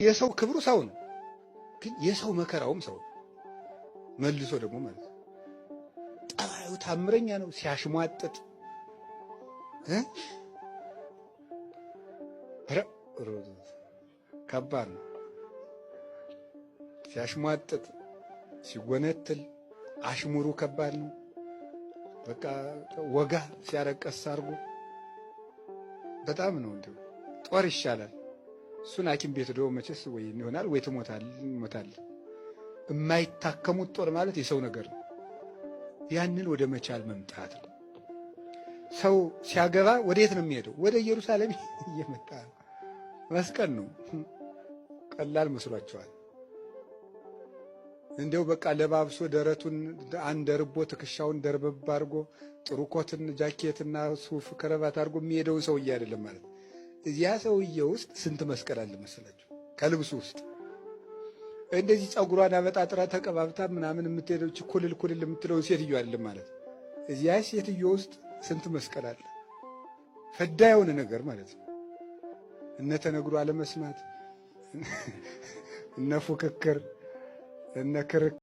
የሰው ክብሩ ሰው ነው፣ ግን የሰው መከራውም ሰው ነው። መልሶ ደግሞ ማለት ነው ጠባዩ ታምረኛ ነው። ሲያሽሟጥጥ ከባድ ነው። ሲያሽሟጥጥ ሲጎነትል አሽሙሩ ከባድ ነው። በቃ ወጋ ሲያረቀስ አድርጎ በጣም ነው እንዲሁ ጦር ይሻላል። እሱን ሐኪም ቤት ዶ መቼስ ወይ ይሆናል ወይ ትሞታለህ። የማይታከሙት ጦር ማለት የሰው ነገር ነው። ያንን ወደ መቻል መምጣት ነው። ሰው ሲያገባ ወዴት ነው የሚሄደው? ወደ ኢየሩሳሌም እየመጣ ነው። መስቀል ነው። ቀላል መስሏቸዋል። እንዲያው በቃ ለባብሶ ደረቱን አንደርቦ ትከሻውን ደርበብ አድርጎ ጥሩ ኮትን ጃኬትና ሱፍ ከረባት አድርጎ የሚሄደውን ሰውዬ አይደለም ማለት። እዚያ ሰውዬ ውስጥ ስንት መስቀል አለ መሰላችሁ? ከልብሱ ውስጥ እንደዚህ ፀጉሯን አበጣጥራ ተቀባብታ ምናምን የምትሄደው ኩልል ኩልል የምትለውን ሴትዮ አይደለም ማለት። እዚያ ሴትዮ ውስጥ ስንት መስቀል አለ? ፈዳ የሆነ ነገር ማለት ነው። እነ ተነግሮ አለመስማት፣ እነ ፉክክር፣ እነ ክርክር።